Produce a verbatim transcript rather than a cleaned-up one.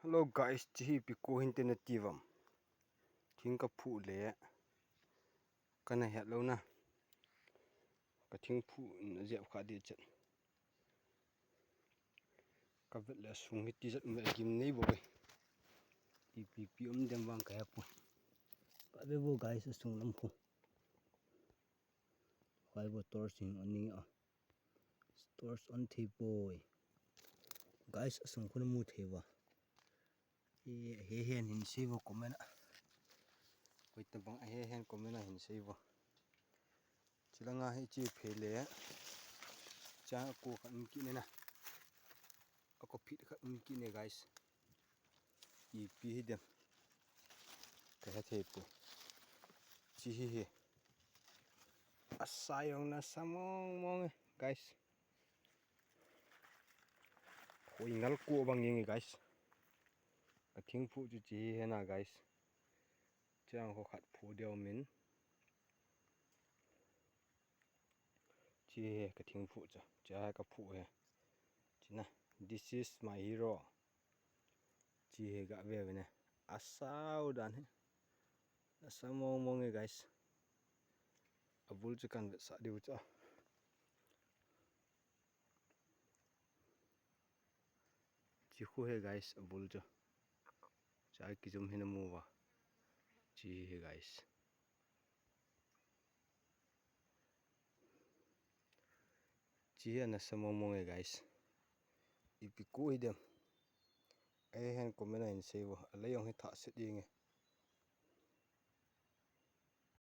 Hello guys, chi hi ipi ko hinte nati uvem. Thing kaphuh le kana het lou na. Ka thing phuh na jep kha di chet. Ka vet le asung hi tijat um le gim nei bou ve. Ipi pi um dem vang ka he poi. Ka ve bou guys, asung lam khu. Khai bou torch in on ni a. Torch on thei poi. Guys, asung khu na mu thei uva. He hen hin sei uvo comment a. Koi tabang a he hen comment a hin sei uvo. Chilanga hi chi phei le. Cha ko khat um kit ne na. A ko phit khat um kit ne guys. Ipi hi dem. Ka he thei poi. Chi hi hi. Asa jong nasa mong mong e guys. Hoi ngal ko bang nge guys. Ka thing phuh chu chi hi na guys. Chang ho khat phuh deu min. Chi hi ka thing phuh chu. Cha ka phuh he. Chi na. This is my hero. Chi hi ga ve ve ne. Asau dan hi. Asa mong mong e guys. Abul chu kan vetsah diu chu. Chi khu he guys, abul chu. Cha kijum hin amu uva. Chi he guys. Chi hi anasa mong mong e guys. Ipi ko hi dem. A he hen comment a hin sei uvo. A lei jong hi thah set ding e.